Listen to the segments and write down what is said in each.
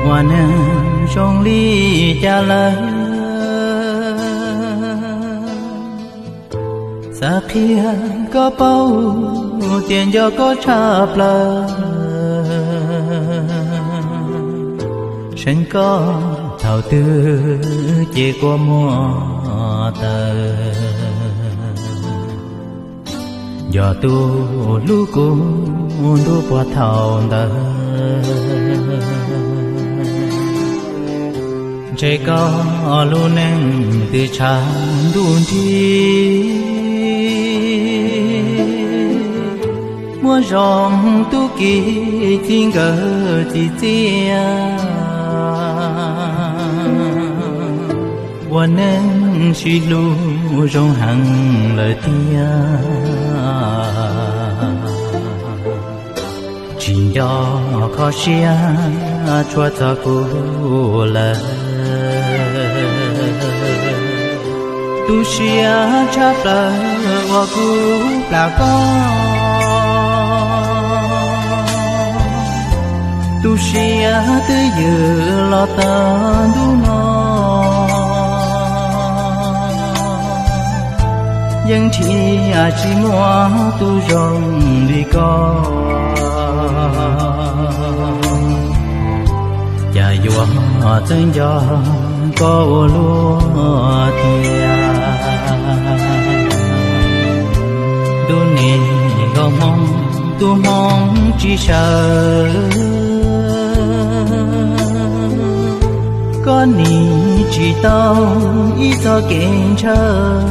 Ua neeg zoo li cas lawm, xav qhia koj paub tias nco koj tshaj plaws. Seev koj thaum twg ces kua muag tawm, yog tus hlub kuv ntuj puag thaum ntawd. Ntshe koj lub neej twb tshav ntuj nrig, muaj zoo tub ki txij nkawm txim txiaj. Ua neej sib hlub zoo heev lawm tiag, tsis nco kho siab tshua txog kuv lawm. Tu siab tshaj plaws uas kuv plam koj, tu siab twb ywm los tag ntuj no. Yeej nrhiav tsis muaj tus zoo li koj, cas yuav txawj nco koj ua luaj tiag. Ntuj nim nkauj hmoob, tus hmoob tsis sawv, koj nim tsis tau ib txoj kev ntshaw,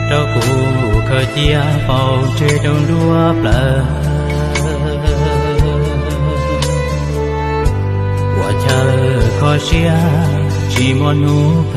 rau kuv khaws cia faus tseg rau nruab plawv. Ua chaw kho siab tsis muaj hnub